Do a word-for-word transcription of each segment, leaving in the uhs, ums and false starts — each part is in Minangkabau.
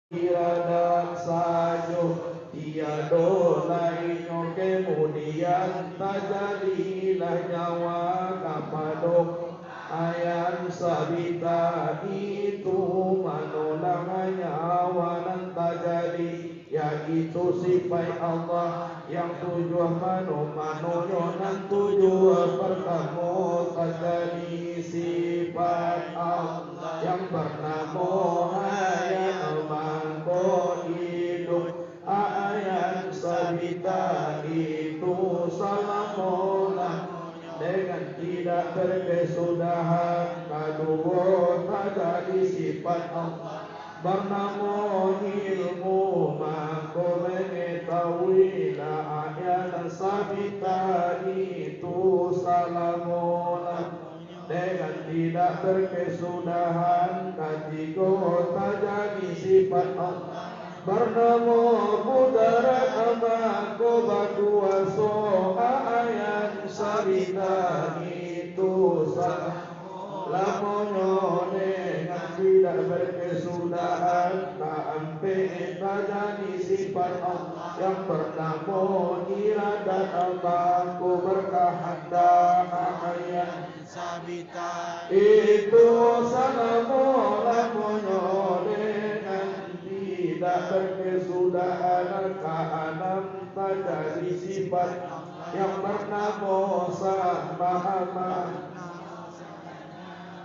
iradat sajo, tiado lainyo. Kemudian tajadilah nyawa kapado Ayan Sabita itu. Manolah nyawa nan tajadi, yaitu sipaik Allah yang tujuah. Mano-manonyo nan tujuah? Partamo tajadi sipaik Allah yang barnamo Hayat, mangko iduik Ayan Sabita itu salamo-lamonyo dengan tidak berkesudahan. Kaduo tajadi sipaik Allah barnamo Ilmu, mangko mangetahuilah Ayan Sabita itu salamo-lamonyo dengan tidak berkesudahan. Katigo tajadi sipaik Allah barnamo Kudarat, mangko bakuaso Ayan Sabita itu salamo-lamonyo dengan tidak berkesudahan. Kaampek tajadi sipaik Allah yang barnamo Iradat, mangko bakahandak Ayan Sabita itu salamo-lamonyo dengan tidak berkesudahan. Kaanam tajadi sipaik yang barnamo Samah,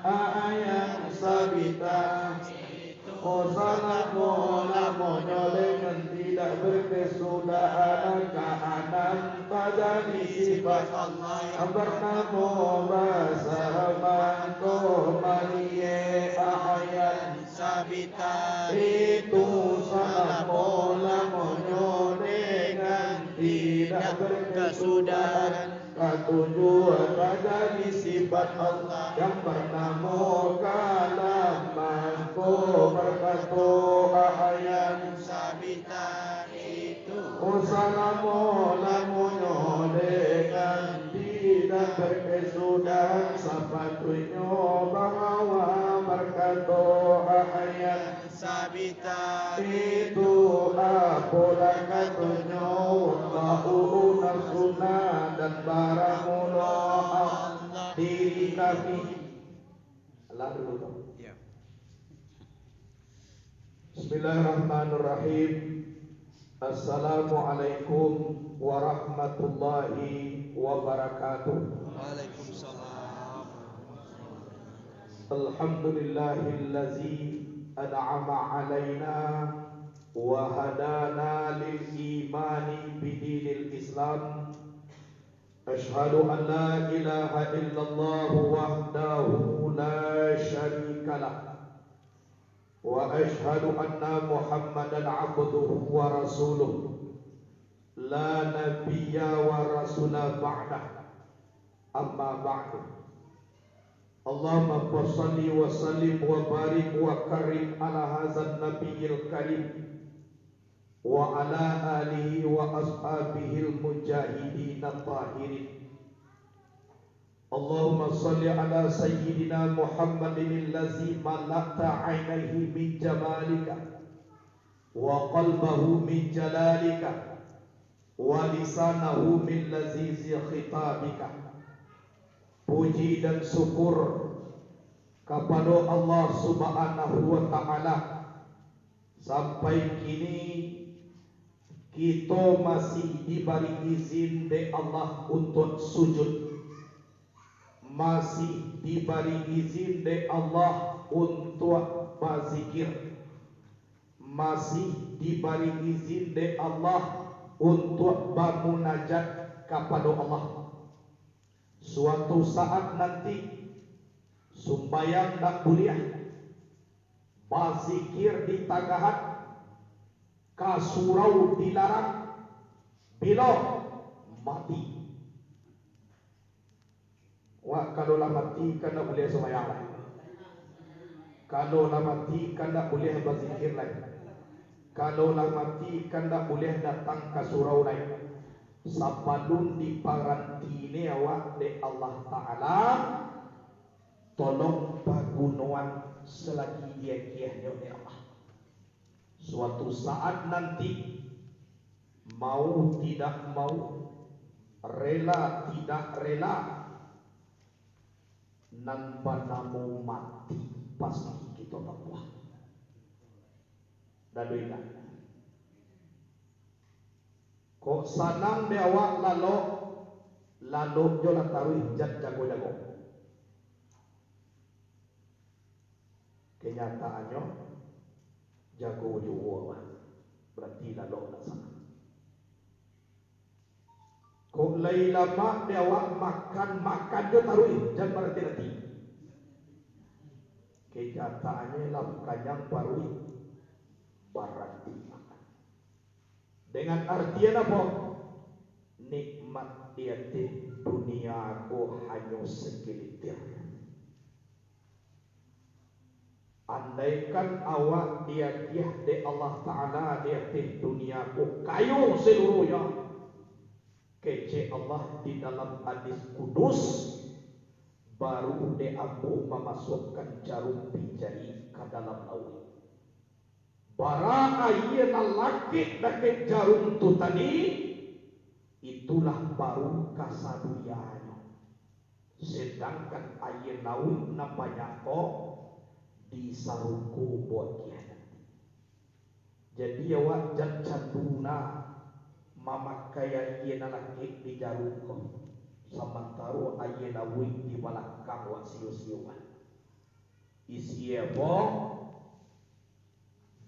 Ayan Sabita Oh, salamo-lamonyo dengan tidak berkesudahan. Kaanam tajadi sipaik Allah yang barnamo Basar, mangko maliek Ayan Sabita itu salamo-lamonyo dengan tidak berkesudahan. Katujuah tajadi sipaik Allah yang barnamo Kalam, mangko bakato Ayan Sabita itu Oh, salamo-lamonyo dengan tidak berkesudahan. Sapatuiknyo bahawa bakato Ayan Sabita itu, apolah katonyo, waqa'u nafsuna, dan baramulo Allah diri kami. Lah dulu, Pak. Ya. Bismillahirrahmanirrahim. Assalamualaikum warahmatullahi wabarakatuh. Waalaikumsalam. Alhamdulillahillazi an'ama alaina wa hadana lil imani bidinil Islam. Asyhadu an la ilaha illallah wahdahu la syarikalah. Wa asyhadu anna Muhammadan abduhu wa rasuluh. La nabiyya wa rasula ba'dah. Amma ba'du. Allahumma fashalli wa sallim wa barik wa karim ala hazan nabiyil karim. Wa ala alihi wa ashabihil mujahidin tahirin. Allahumma shalli ala sayyidina Muhammadin allazi malakta ainaihi min jamalika, wa qalbahu min jalalika, wa lisanahu min lazizi khitabika. Puji dan syukur kapado Allah Subhanahu wa Ta'ala, sampai kini kito masih dibari izin dek Allah untuak sujud, masih dibari izin dek Allah untuak bazikir, masih dibari izin dek Allah untuak bamunajat kapado Allah. Suatu saat nanti, sumbayang ndak buliah, bazikir di tangahan, ka surau dilarang, bilo mati. Wak, kalau lah mati, kan ndak buliah sumbayang lai. Kalau lah mati, kan ndak buliah bazikir lai. Kalau lah mati, kan ndak buliah datang ka surau lai. Sabalun diparanti ni awak dek Allah Ta'ala, tolong pagunoan salagi diagiahnyo dek Allah. Suatu saat nanti, mau tidak mau, rela tidak rela, nan banamo mati pasti kito tampuah. Dado indak. Kok sanang dek awak lalok, lalok jo lah taruih jan jago-jago. Kenyataannyo, jago juo awak, berarti lalok nak sanang. Kok lai lamak dek awak makan, makan jo taruih, jan barati-rati. Kenyataannyo lah kanyang paruih, barati makan. Dengan artian apo? Nikmat di ateh dunia ko hanyo segelintir. Andaikan awak diagiah dek Allah Ta'ala di ateh dunia ko kayo seluruhnyo, kecek Allah di dalam hadis kudus, baru dek ambo mamasuakkan jarum pijaik ka dalam lauik. Bara aia nan lakek dakek jarum tu tadi, itulah baru kasaduianyo. Sedangkan aia lauik nan banyak ko di sarugo bagian. Jadi awak jan candu na mamakai aia nan lakek di jarum ko, samantaro aia lauik di balakang awak sio-sioan. Isi apo?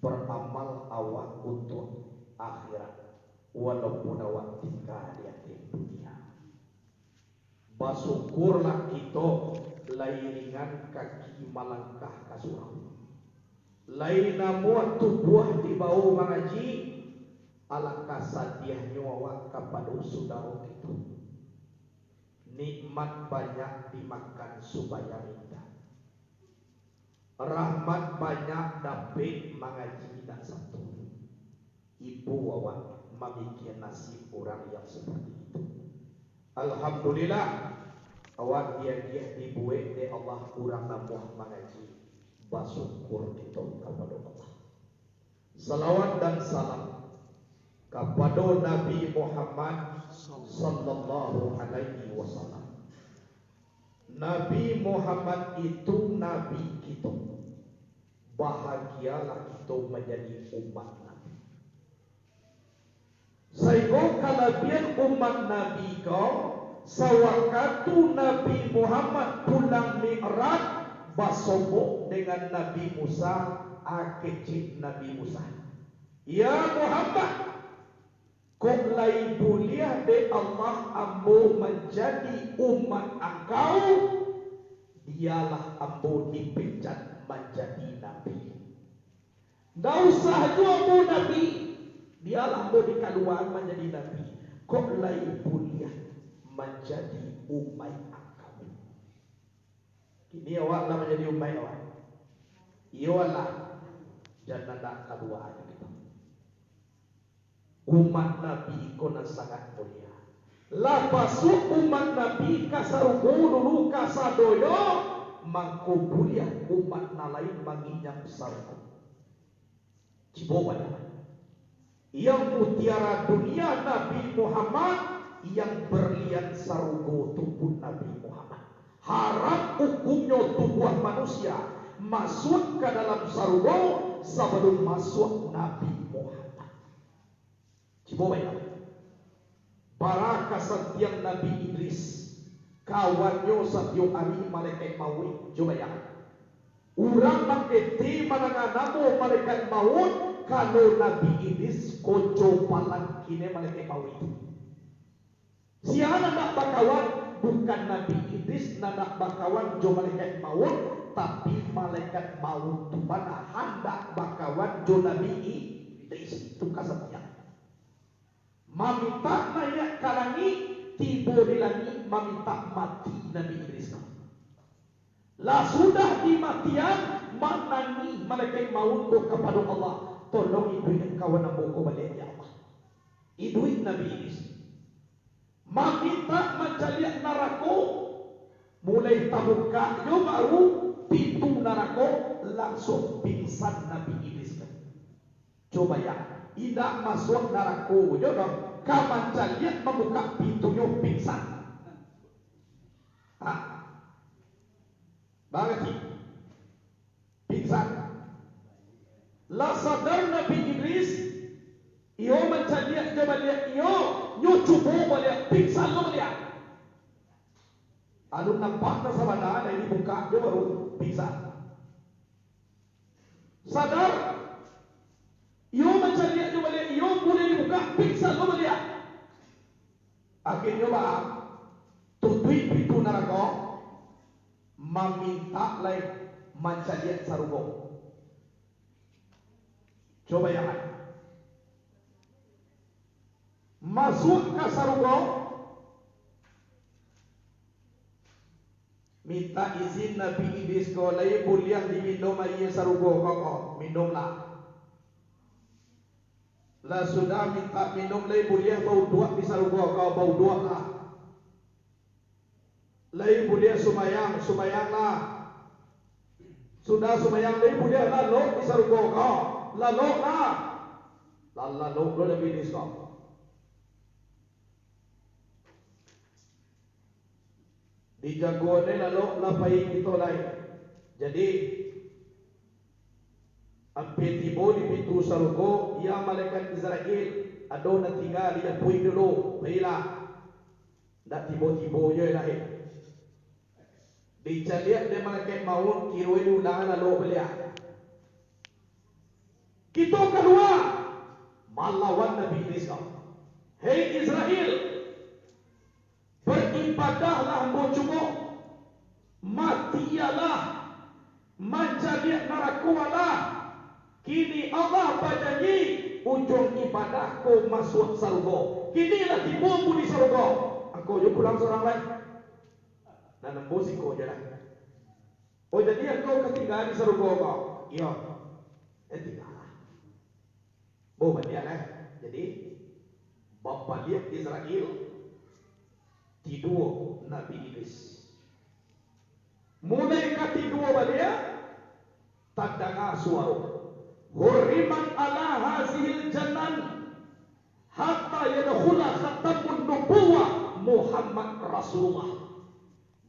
Baramal awak untuak akhirat, walaupun awak tingga di ateh dunia. Basyukurlah kito lai ringan kaki malangkah ka surau. Lai namuah tubuah dibao mangaji, alangkah sadiahnyo awak kapado sudaro kito. Nikmat banyak dimakan, sumbayang indak. Rahmat banyak dapek, mangaji indak satu. Ibo awak mamikia nasib urang yang seperti itu. Alhamdulillah, awak diagiah dibuek dek Allah urang namuah mangaji. Basyukur kito kapado Allah. Salawat dan salam kapado Nabi Muhammad sallallahu alaihi wasallam. Nabi Muhammad itu Nabi kito. Bahagialah kito manjadi umat Nabi. Saigo kalabian umat Nabi ko, sawakatu Nabi Muhammad pulang Mi'raj, basobok dengan Nabi Musa, a kecek Nabi Musa, "Ya Muhammad, kok lai buliah dek Allah ambo manjadi umat angkau, bialah ambo dipecat manjadi nabi." Ndak usah juo ambo nabi, bialah ambo dikaluaan manjadi nabi, kok lai buliah manjadi umaik angkau. Kini awak lah manjadi umaik awak. Iyo alah, jan ndak kaluaan kito. Umat Nabi iko nan sangat mulia. Lah masuak umat Nabi ka sarugo dulu kasadonyo, mangko buliah umat nan lain manginyam sarugo. Cubo bayangkan. Yang mutiara dunia Nabi Muhammad, yang berlian sarugo tu pun Nabi Muhammad. Haram hukumnyo tubuah manusia masuak ka dalam sarugo sabalum masuak Nabi Muhammad. Cubo bayangkan. Bara kasantiang Nabi Idris, kawannyo satiok ari malaikat mauik, cubo bayangkan. Urang bakete mandanga namo malaikat mauik, kalau Nabi Idris koco palang kini malaikat mauik tu. Sia nan nak bakawan, bukan Nabi Idris nan nak bakawan jo malaikat mauik, tapi malaikat mauik tu bana handak bakawan jo Nabi Idris. Tu kasantiang. Mamintak naiak ka langik, tibo di langik mamintak mati Nabi Idris tu. Lah sudah dimatian, manangih malaikat mauik ko kapado Allah, "Tolong iduikkan kawan ambo ko baliak, ya Allah." Iduik Nabi Idris. Mamintak mancaliak narako, mulai tabukak jo baru pintu narako, langsuang pingsan Nabi Idris tu. Cubo bayangkan, indak masuak narako jo doh, ka mancaliak mambukak pintunyo pingsan. Ha. Barati pingsan. Lah sadar Nabi Idris, iyo mancaliak jo baliak iyo, nyo cubo baliak, pingsan lo baliak. Alun nampak nan sabana, lah dibukak jo baru pingsan. Sadar, iyo mancaliak jo baliak iyo, buliah dibukak, pingsan lo baliak. Akhirnyo baa? Tutuik pintu narako, mamintak lai mancaliak sarugo. Cubo bayangkan. Masuak ka sarugo, mintak izin Nabi Idris ko, lai buliah diminum aia sarugo ko, ko, minumlah. Lah sudah mintak minum, lai buliah bauduak di sarugo ko, bauduaklah. Lai buliah sumbayang, sumbayanglah. Sudah sumbayang, lai buliah lalok di sarugo ko, laloklah. Lah lalok lo Nabi Idris ko. Dijago ne lalok, lah pai kito lai. Jadi, ampia tibo di pintu sarugo, ya malaikat Izrail, ado nan tingga di dapuik dulu, pailah. Ndak tibo-tibo jo lai. Dicaliak dek malaikat maut, kironyo diulang lalok baliak. Kito kalua malawan Nabi Idris ko. Hei Izrail, baribadahlah ambo cubo, mati alah, mancaliak narako alah. Kini Allah bajanji, ujuang ibadah ko masuak sarugo. Kini lah tibo ambo di sarugo. Angkau jo pulang surang lai. Nan ambo siko jo lah. Oh, jadi angkau ka tingga di sarugo ko? Iyo. Eh, tinggalah. Bo baliak, eh. Jadi, babaliak Izrail, tiduo Nabi Idris. Mulai ka tiduo baliak, tadanga suaro, "Hurrimat ala hazihil janan hatta yadkhula khatamun nubuwah Muhammad Rasulullah."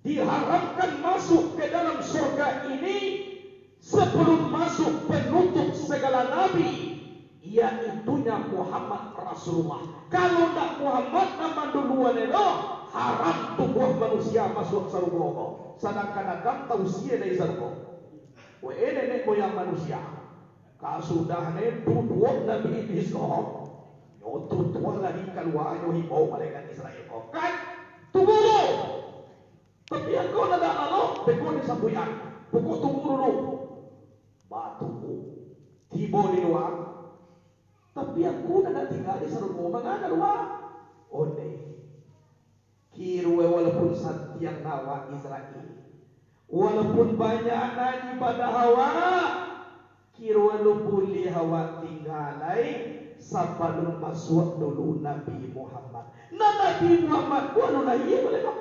Diharamkan masuk ke dalam surga ini sebelum masuk penutup segala nabi, yaitunya Muhammad Rasulullah. Kalau ndak Muhammad nan manduluan edo, haram tubuah manusia masuk sarugo ko. Sadangkan Adam tausia dari sarugo. Weh, nenek moyang manusia. Kasudah ne tubuah Nabi Idris ko, nyo tutuah lari kalua, nyo hibau malaikat Izrail ko. Kan, tunggu dulu. Tapi angkau nan dak lalok, beko ni sambuikan. Pokok tunggu dulu. Batunggu. Tibo di lua. Tapi angku nan dak tingga di sarugo, manga kalua? Ondeh. Kiruwe walaupun santiang awak Izrail, walaupun banyak nan ibadah awak, kiruwe lo buliah awak tingga lai, sabalun masuak dulu Nabi Muhammad. Nah, Nabi Muhammad ko alun lahia, buliah, Pak?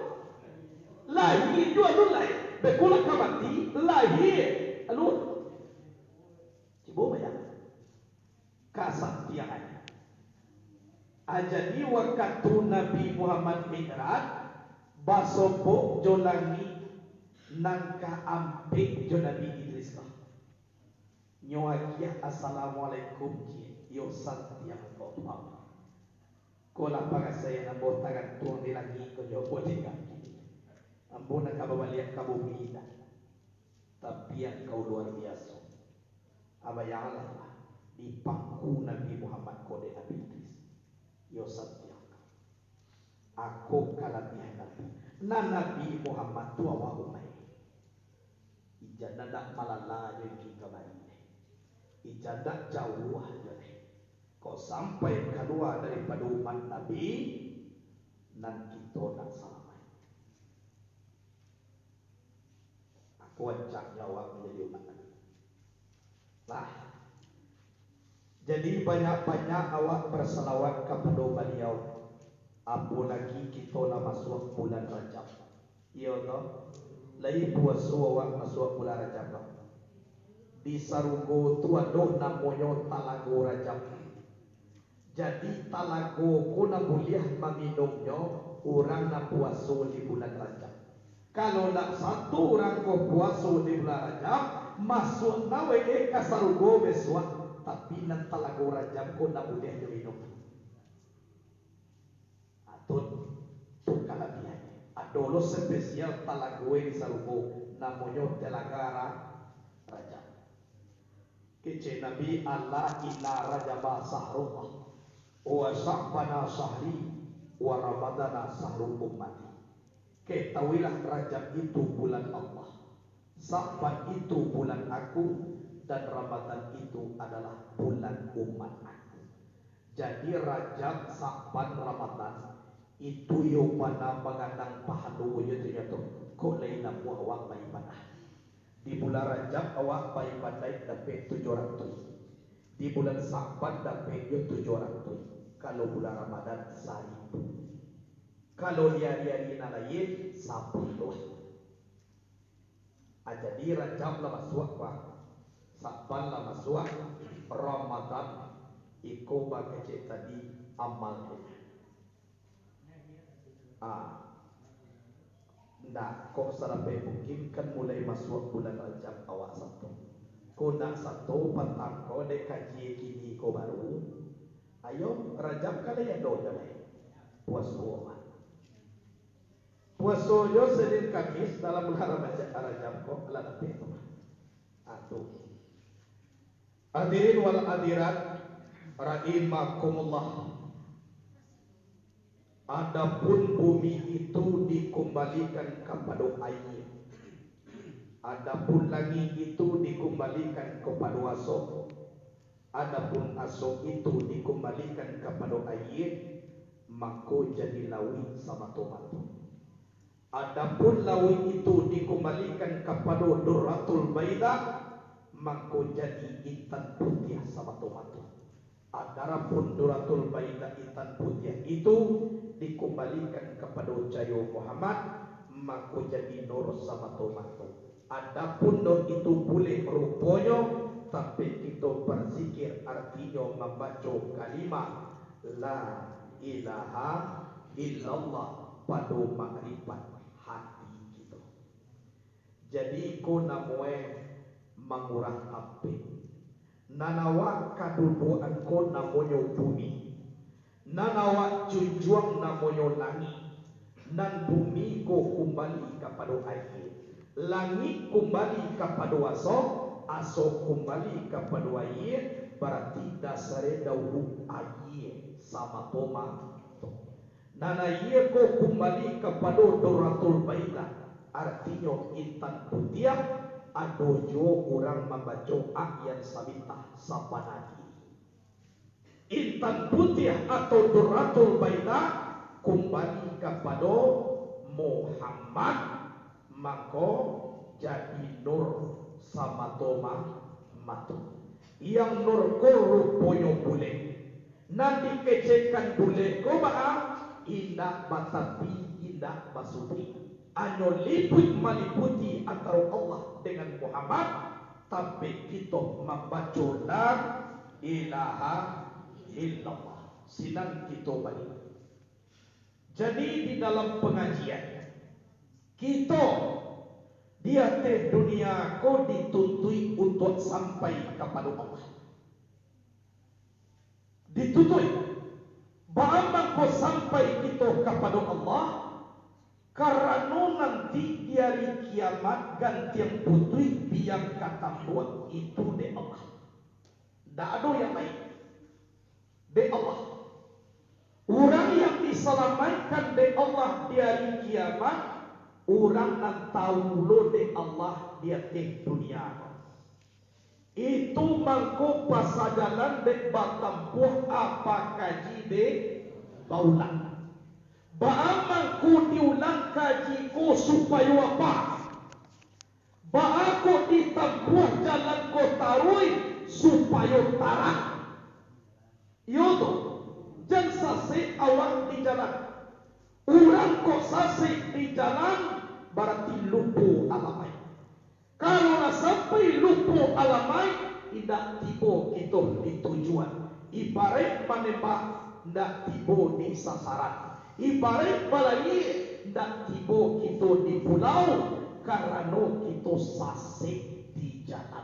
Lahia juo alun lai, beko lah ka mati, lahia alun. Cubo bayangkan. Kasantiangan. Ah, jadi wakatu Nabi Muhammad Mi'raj, basobok jo langik nan ka ampek jo Nabi Idris lah. Nyo agiah assalamualaikum, ciek, yo santiang ko, Pak. Ko lah parasaian ambo tagantuang di langik ko jo ambo tingga kini. Ambo nak ka babaliak ka bumi dah. Tapi angkau luar biaso. Abayanglah, dipangku Nabi Muhammad ko dek Nabi Idris. Yo santiang. Ako kalabiahan Nabi. Nah, Nabi Muhammad tu awak umai. Ijan ndak malala jo gigi kamari. Ijan ndak jauah jo deh. Kok sampai kalua daripado umat Nabi, nan kito ndak salamaik. Aku ancak nyo awak manjadi umat Nabi. Lah. Jadi, banyak-banyak awak bersalawat kapado Baliau, apolagi kito lah masuak bulan Rajab. Iyo toh? Lai puaso awak masuak bulan Rajab, toh? Di sarugo tu ado namonyo Talago Rajab. Jadi, talago ko nan buliah maminumnyo urang nan puaso di bulan Rajab. Kalau ndak sato urang ko puaso di bulan Rajab, masuak nawe ka sarugo bisuak, tapi nan Talago Rajab ko ndak buliah nyo minum. Atun, tu kalabiahannyo. Ado lo spesial talago di sarugo, namonyo Telaga Ra-, Rajab. Kecek Nabi, "Ala inna Rajaba sahrullah, wa Sya'bana syahri, wa Ramadana syahru ummati." Ketahuilah, Rajab itu bulan Allah, Sa'ban itu bulan Aku, dan Ramadan itu adalah bulan umat Aku. Jadi, Rajab, Sa'ban, Ramadan, itu yo bana bagadang pahalo yo tu nyo tu. Kok lai namuah awak baibadah. Di bulan Rajab awak baibadah dapek tujuah ratuih. Di bulan Sa'ban dapek yo tujuah ratuih. Kalau bulan Ramadan, saribu. Kalau di ari-ari nan lain, sapuluah. Ah, jadi Rajab lah masuak, Pak. Sa'ban lah masuak, Ramadan, iko bakecek tadi amal. Ah. Ndak, kok sadapek mungkin kan mulai masuak bulan Rajab awak sato. Ko ndak sato patang ko dek kaji kini ko baru. Ayo, Rajab ka lai ado jo lai. Puaso awak. Puaso jo Senin Kamis dalam bulan Ramaja-, Rajab ko lah dapek tu. Ah, tu. Hadirin wal hadirat rahimakumullah. Adapun bumi itu dikumbalikan kapado aia. Adapun langik itu dikumbalikan kapado asok. Adapun asok itu dikumbalikan kapado aia, mako jadi lauik samato-mato. Adapun lauik itu dikumbalikan kapado Durratul Baida, mako jadi intan putiah samato-mato. Adapun Durratul Baida, intan putiah itu, dikumbalikan kapado cayo Muhammad, mako jadi nur samato-mato. Adapun nur itu bulek ruponyo, tampek kito barzikir, artinyo mambaco kalimah La ilaha illallah pado makrifat hati kito. Jadi, iko namoe mangurang tampek. Nan awak kaduduakan ko namonyo bumi. Nan awak junjuang namonyo langik. Nan bumi ko kumbali kapado aia. Langik kumbali kapado asok, asok kumbali kapado aia, barati dasarnyo daulu aia samato-mato. Nan aia ko kumbali kapado Durratul Baida, artinyo intan putiah, ado juo urang mambaco a'yan sabintah sapanadi. Intan putiah atau Durratul Baida kumbali kapado Muhammad, mako jadi nur samato-mato. Yang nur ko ruponyo bulek. Nan dikecekkan bulek ko baa? Indak batapi, indak basuding. Hanyo lipuik maliputi antaro Allah dengan Muhammad, tampek kito mambaco La ilaha illallah. Sinan kito baliak. Jadi, di dalam pangajian, kito di ateh dunia ko dituntuik untuak sampai kapado Allah. Dituntuik. Baa mangko sampai kito kapado Allah? Karano nanti di ari kiamat gantiang putuih biang ka tambuak itu dek Allah. Ndak ado yang lain. Dek Allah. Urang yang disalamaikkan dek Allah di ari kiamat, urang nan tawu lo dek Allah di ateh dunia ko. Itu mangko pasajalan dek batampuah apa kaji dek baulang. Baa mangko diulang kaji ko supayo apa? Baa kok ditampuah jalan ko taruih supayo tarang? Iyo tu, jan sasek awak di jalan. Urang kok sasek di jalan, barati lupo alamaik. Kalau lah sampai lupo alamaik, indak tibo kito di tujuan. Ibaraik manembak, indak tibo di sasaran. Ibaraik balayia, indak tibo kito di pulau, karano kito sasek di jalan.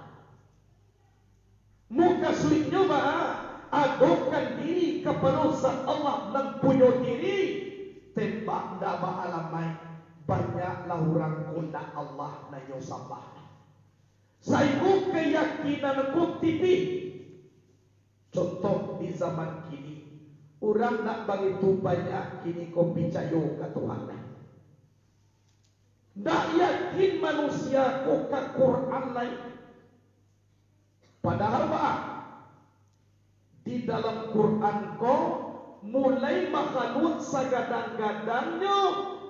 Mukasuiknyo baa? Adokan diri kapado Zat Allah nan punyo diri, tembak ndak baalamaik, banyaklah urang ko ndak Allah nan nyo sambah. Sainggo kayakinan ko tipih. Contoh, di zaman kini, urang ndak bagitu banyak kini ko picayo ka Tuhan lai. Ndak yakin manusia ko ka Quran lai. Padahal baa? Di dalam Quran ko, mulai makhluk sagadang-gadangnyo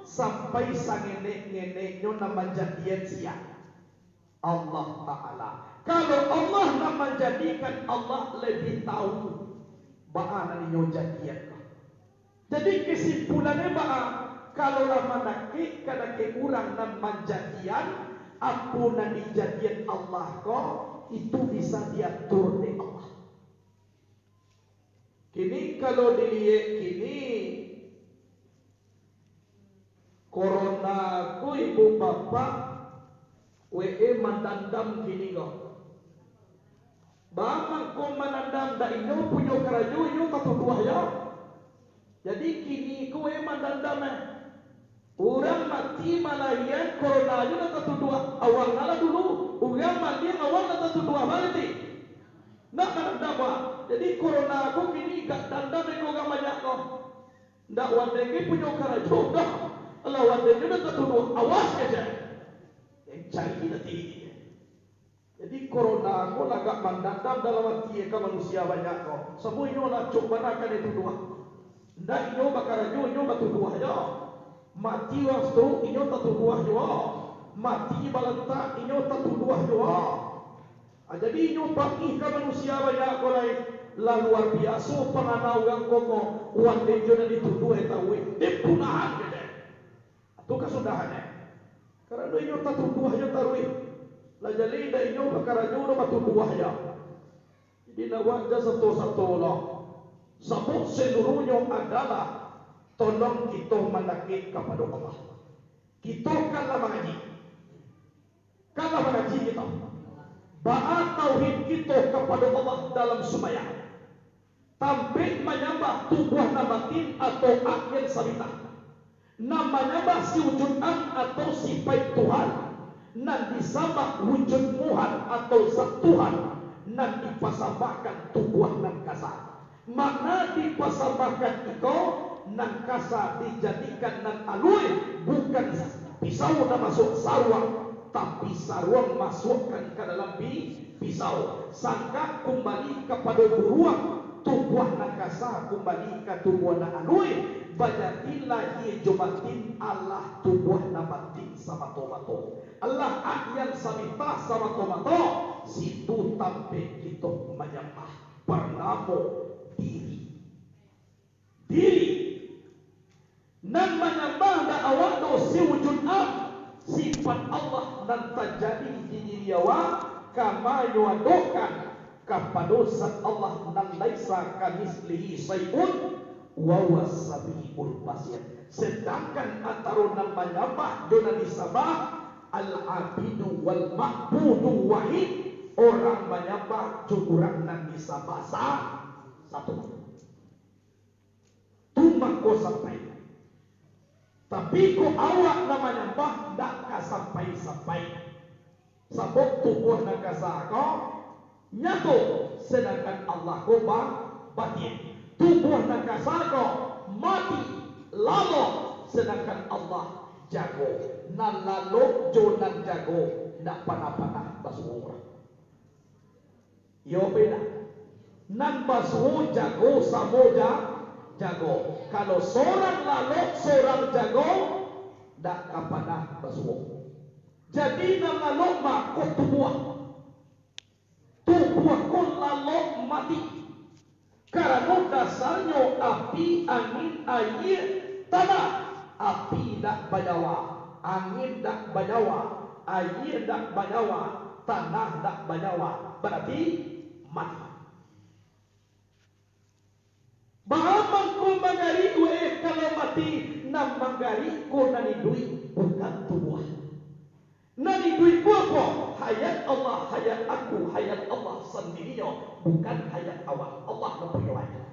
sampai sangenek-ngeneknyo nan manjadian sia? Allah Ta'ala. Kalau Allah nan manjadikan, Allah labiah tahu baa nan inyo jadian ko. Jadi, kesimpulannyo baa? Kalau lah mandakek ka dakek urang nan manjadian, apo nan dijadian Allah ko, itu bisa diatur dek Allah. Kini kalau diliek kini, corona ko, ibu bapak, we mandandam kini ko. Baa mangko mandandam? Ndak inyo punyo karajo, inyo tatuduah jo. Jadi, kini ko we mandandam, eh. Urang mati malahian, corona jo nan tatuduah. Awak lah dulu. Urang maliang, awak lah tatuduah. Barati ndak mandandam, ah. Jadi, corona ko kini gak dandam dek urang banyak ko. Ndak wandai ge punyo karajo doh. Alah, wandai jo nan tatuduah. Awas kecek. Yang cari nanti. Jadi, corona ko lah agak mandandam dalam ati ka manusia banyak ko. Samo inyo lah acok bana ka dituduah. Ndak inyo bakarajo, inyo batuduah jo. Mati urang stroke, inyo tatuduah juo. Mati balantak, inyo tatuduah juo. Ah, jadi inyo bangih ka manusia banyak ko lai. Lah luar biaso pangana urang ko, ko. Wandai jo nan dituduah, eh, tahu, eh. Dipunahan, kecek. Tu kasudahannyo. Karano inyo tatuduah jo taruih. Lah jaleh indak inyo bakarajo, doh batuduah jo. Jadi, nak awak jan sato-sato lo. Sabab saluruahnyo adalah tolong kito mandakek kapado Allah. Kito kan lah mangaji. Kan lah mangaji kito. Baa tauhid kito kapado Allah dalam sumbayang. Tampek manyambah tubuah nan batin atau angin sabitah. Nan manyambah si wujud am atau sipaik Tuhan, nan disambah wujud muhan atau zat Tuhan, nan dipasambahkan tubuah nan kasa. Makna dipasambahkan iko, nan kasa dijadikan nan aluih, bukan pisau nan masuak saruang, tapi saruang masuakkan ka dalam pi-, pisau. Sangkak kumbali kapado buruang, tubuah nan kasa kumbali ka tubuah nan aluih, bajadi lahia jo batin alah tubuah nan batin samato-mato. Alah angin sabitah samato-mato, situ tampek kito manyambah, banamo diri. Diri. Nan manyambah ndak awak doh si wujud am, sipaik Allah nan tajadi di diri awak, kama nyo adokan kapado Zat Allah nan laisa kamitslihi syai'un wa huwas sami'ul basir. Sedangkan antaro nan manyambah jo nan disambah, al-abidu wal ma'budu wahid, urang manyambah jo urang nan disambah sa-, satu. Tu mangko sampai. Tapi kok awak nan manyambah ndak ka sampai-sampai. Sabab tubuah nan kasa ko nyato, sadangkan Allah ko ba-, batin. Tubuah nan kasa ko mati, lalok, sadangkan Allah jago. Nan lalok jo nan jago ndak panah-panah basuo urang. Iyo, beda. Nan basuo jago samo ja-, jago. Kalau sorang lalok, sorang jago, ndak ka panah basuo. Jadi, nan lalok mako tubuah. Tubuah ko lalok mati. Karano dasarnyo api, angin, aia, tanah. Api ndak banyawa, angin ndak banyawa, Aia ndak banyawa, tanah ndak banyawa, barati mati. Baa mangko manggarik, weh, kalau mati? Nan manggarik ko nan iduik, bukan tubuah. Nan iduik ko apo? Hayat Allah, hayat aku, hayat Allah sandirinyo, bukan hayat awak. Allah nan punyo hayat.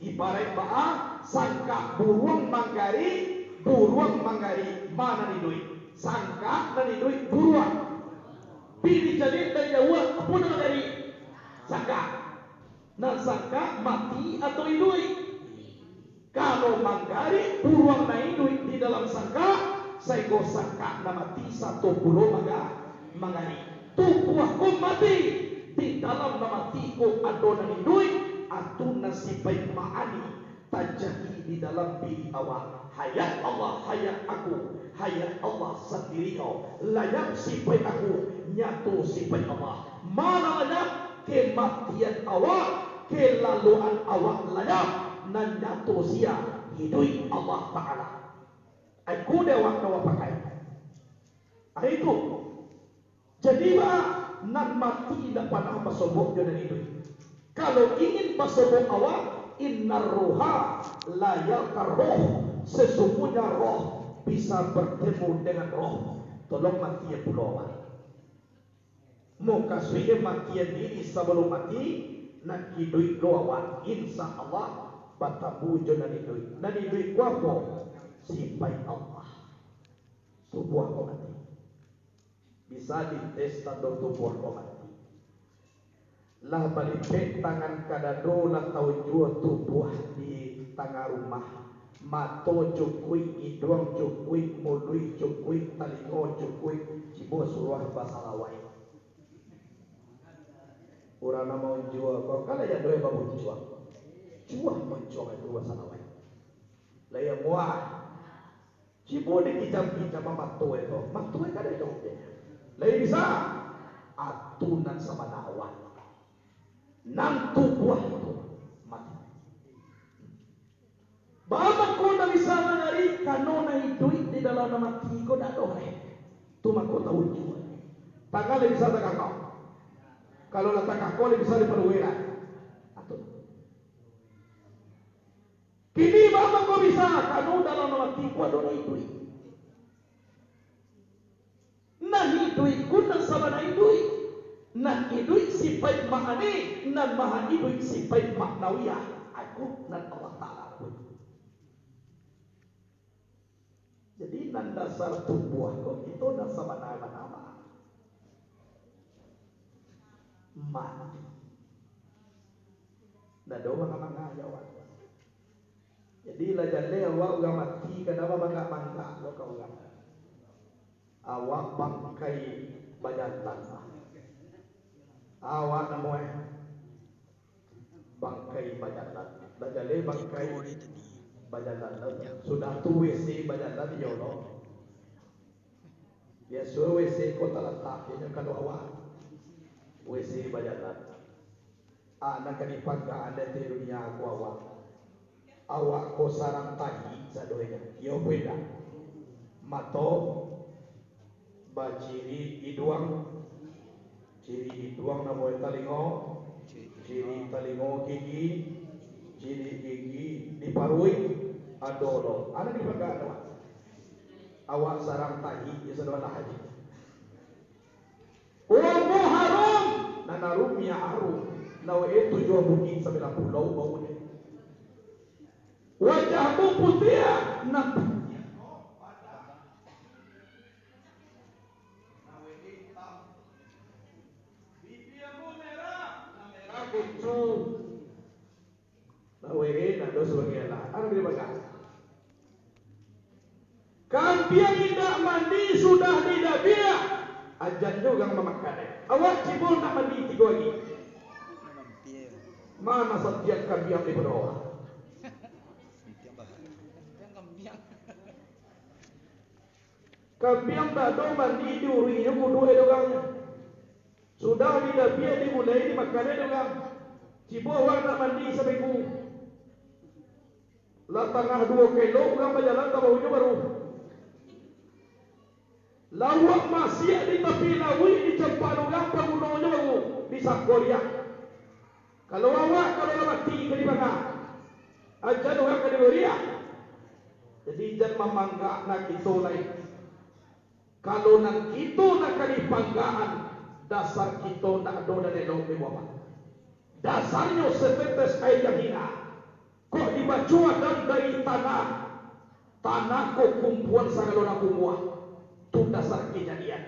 Ibaraik baa, sangkak buruang manggarik, buruang manggarik, ma nan iduik? Sangkak nan iduik, buruang. Pi dicaliak dari jauah, apo nan manggarik? Sangkak. Nan sangkak mati atau iduik? Kalau manggarik buruang nan iduik di dalam sangkak, sainggo sangkak nan mati sato pulo mangga-, manggarik. Tubuah ko mati, di dalam nan mati ko ado nan iduik, atu nan sipaik ma'ani tajadi di dalam diri awak. Hayat Allah, hayat aku, hayat Allah sandirinyo. Layap sipaik aku, nyato sipaik Allah. Ma nan layap? Kematian awak, kelaluan awak layap, nan nyato sia? Iduik Allah Ta'ala. Ai ko dek awak nan awak pakai. Ai ko. Jadi, baa, nan mati indak panah basobok jo nan iduik. Kalau ingin basobok awak, innar ruha la yalqa roh, sesungguhnya roh bisa bertemu dengan roh. Tolong mati pulo awak. Mukasuik mati diri sabalum mati, nan iduik lo awak, insya Allah batamu jo nan iduik. Nan iduik ko apo? Sipaik Allah. Tubuah ko mati. Bisa dites tando tubuah ko mati. Lah balipek tangan ka dado, lah taunjua tubuah di tangah rumah. Mato cukuik, iduang cukuik, muluik cukuik, talingo cukuik, cibo suruah basalawai. Urang nan maunjua ko, kan lah ado nan bamuncuang. Cuah muncuang itu basalawai. Lah iyo muah. Cibo dikicam-kicam mato e tu. Mato e kada dicopek. Lai bisa? Atu nan sabana awak. Nan tubuah tu mati. Baa mangko ndak bisa mangari, karano nan iduik di dalam nan mati ko ndak ado lai. Tu mangko taunjua. Tangan lai bisa takakok. Kalau lah takakok, lai bisa dipaluai lah. Atu. Kini baa mangko bisa, karano dalam nan mati ko ado nan iduik. Nan iduik ko nan sabana iduik. Nan iduik sipaik ma'ani, nan maha iduik sipaik ma'nawiyah. Aku nan Allah Ta'ala pun. Jadi, nan dasar tubuah ko, kito nan sabana-bana mah mati. Ndak ado manga-manga jo awak. Jadi, lah jaleh awak urang mati, kada babangkak-bangkak lo ka urang. Awak bangkai bajalan. Awak namuah bangkai bajalan. Lah jaleh bangkai bajalan. Sudah tu W C bajalan, iyo lo. Biaso W C ko talatak, inyo kalau awak W C bajalan. Ah, nan ka dipanggaan dek dunia ko awak. Awak ko sarang tahi sadoinyo. Iyo, beda. Mato, baciri iduang, ciri iduang namo talingo, ciri talingo gigi, ciri gigi di paruik, ado lo. Anak dipanggaan awak. Awak sarang tahi, iyo sadolah haji. Umua harum, nan arum minyak harum, nan wak e tujuah bukik sambilan pulau bau dek. Wajahmu putiah, nan putiah. Lah were, ndak ado sabagai alah. Anu di bagak. Kambiang indak mandi sudah didabiak. Ajan jo urang mamakan e. Awak cibo ndak mandi tigo ari. Ma nan satiak kambiang di bawah. Kambiang ndak ado mandi diuruih inyo kudo e dek urang. Sudah didabiak dimulai dimakan e dek urang. Cibo awak ndak mandi saminggu. Lah tangah duo kilo urang bajalan ka bawah inyo baru. Lauak masiak di tapi lauik di campak lurang, pagunonyo baru disako riak. Kalau awak, kalau lah mati, ka dipangga. Ajan urang ka dibariak. Jadi, jan mamangga nan kito lai. Kalau nan kito nan ka dipanggaan, dasar kito ndak ado nan elok dek Bapak. Dasarnyo setetes aia nan hina. Kok dibaco Adam dari tanah, tanah ko kumpuan sagalo nan kumuah. Tu dasar kajadian.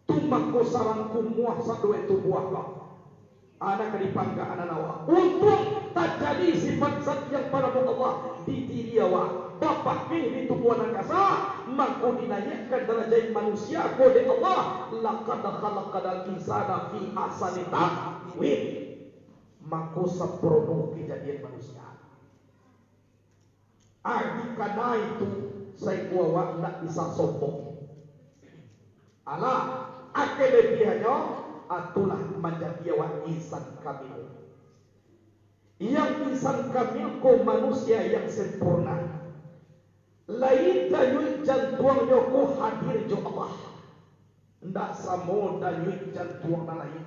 Tu mangko sarang kumuah sadoe tubuah ko. Anak ka dipangga anak awak. Untuang tajadi sifat zat yang paramo Allah di diri awak. Bapakeh di tubuah nan kasa, mangko dinaiakkan darajat manusia ko dek Allah. Laqad khalaqnal insana fi ahsani taqwim. Mangko samparono kajadian manusia. Ari kana itu, saiko awak ndak bisa sombong. Alah, kalabiahannyo, itulah manjadi awak insan kamil. Yang insan kamil ko manusia yang sempurna. Lai dayuik jantuangnyo ko hadir jo Allah. Ndak samo dayuik jantuang nan lain.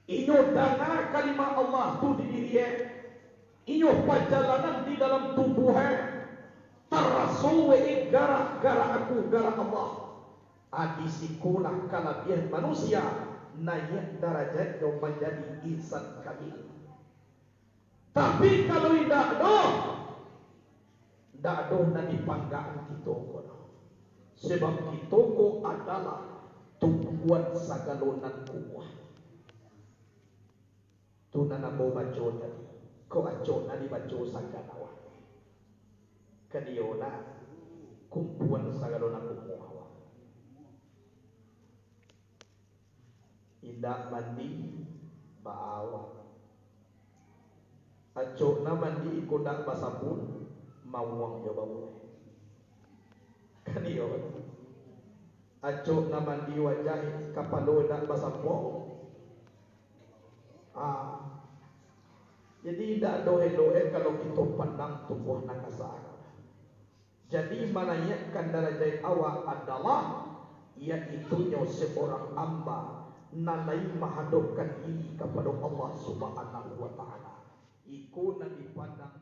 Inyo danga kalimah Allah tu di diri e. Inyo pajalanan di dalam tubuah e. Taraso we garak-garak aku, garak Allah. A, di sikolah kalabiahan manusia, naiak darajatnyo manjadi insan kamil. Tapi kalau indak doh, ndak doh nan dipanggaan kito ko doh. Sebab kito ko adalah tumpuan sagalo nan kumuah. Tu nan ambo baco tadi, kok acok nan dibaco sagan awak. Kan iyo nak, kumpuan sagalo nan kumuah awak. Indak mandi, baa awak. Acok nan mandi iko dak basabun, mauang jo bau. Kan iyo. Acok nan mandi wajah, kapalo dak basampo. Ah. Jadi, indak ado elok e kalau kito pandang tubuah nan kasa. Jadi, manaiakkan darajat awak adalah, yaitunyo seorang amba nan lai mahadokkan diri kapado Allah Subhanahu wa Ta'ala. Iko nan dipandang